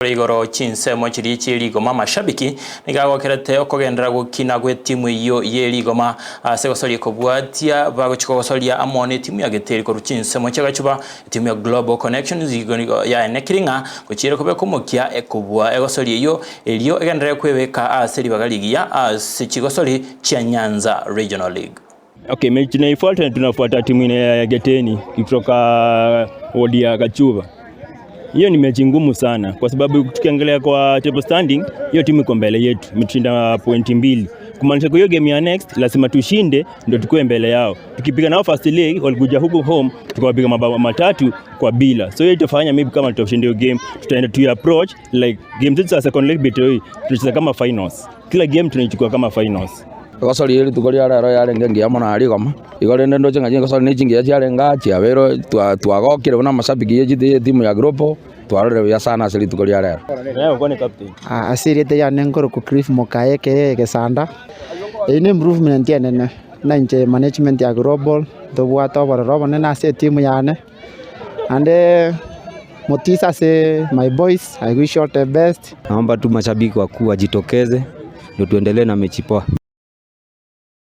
Kore igoro chinsemo chiria chie rigoma amashabiki nigo agokerete okogenderera gokina gw'etimu eyio ye rigoma ase gosoria kobwatia bagochia kogosoria amo n'etimu ya Geteri korwa chinsemo chia Gachuba. Etimu ya Global Connections igo nigo yaenekire ng'a gochiire kobeka omokia kobua egosoria eyio erio egenderere kwebeka ase ribaga rigiya ase chigosori chia Nyanza Regional League. Okay, mechi tunaifuata tunafuata timu ya Geteni kutoka wodi ya Gachuba. Hiyo ni mechi ngumu sana kwa sababu tukiangalia kwa table standing, hiyo timu iko mbele yetu, imetushinda pointi mbili, kumaanisha kwa hiyo game ya next lazima tushinde ndio tukue mbele yao. Tukipiga nao first leg, walikuja huku home tukawapiga mabao 3-0. So hiyo itafanya maybe kama tutashinda hiyo game, tutaenda tu approach like game zetu za second leg BTO tutacheza kama finals. Kila game tunaichukua kama finals. Egosori ye rituko ria rero yarenge engiya mono aria igoma, igo rende ndoche ng'a chigosori ne chingiya chiarenge aa chiabeirwe twa twagokire buna amashabiki ye chiti etimu ya Global, twarorire buya sana ase rituko ria rero. Ase erieta riane nkorokwa Cliff Mukaye aka Egesanda, eyio ne improvement enene buna inche management ya Global, ntobwate obororo obonene ase etimu yane, naende motiso ase my boys, I wish you all the best. Naomba tu mashabiki wakuu wajitokeze ndio tuendelee na mechi poa.